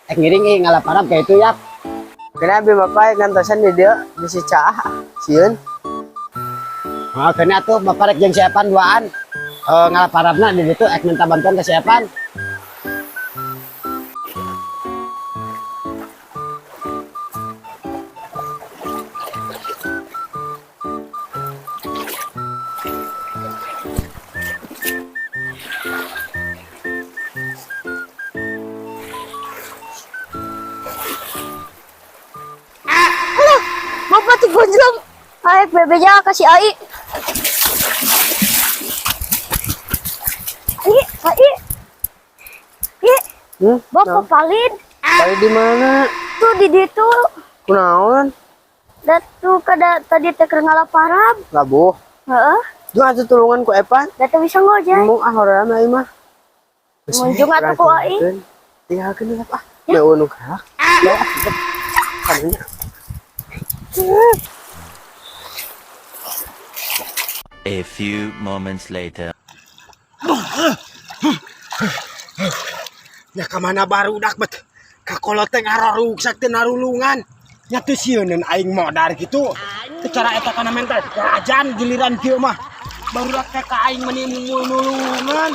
Ek ngiring ih ngalaparab ka itu yap. Kena abi bapak ngantosan di dieu bisi caah sieun. Oh, kena tuh bapak rek jeung si Epan duaan. Eh, ngalaparabna di ditu ek minta bantuan ke si Epan. Aduh, bapak tuh gonjlong. Ayo bebeja kasih ai. Ai, ai. Ih, bapak palin. Balik di mana? Tuh di ditu. Kunaon? Datu kada tadi teh keur ngalaparab. Labuh. Heeh. Duh atuh tulungan ku Epan. Da teu bisa ngojek. Embung ah hoream aing mah. Munjung atuh ku aing. Tinggalkeun lah ah. Ya nu gerak. Ya. Kanunya. A few moments later. Ya ka mana barudak bet. Kakolot teh ngaroruksak teh narulungan. Nya teu sieuneun aing modar kitu. Teu cara eta kana mental jajan giliran kieu mah. Barudak teh ka aing meuni mumul nulungan.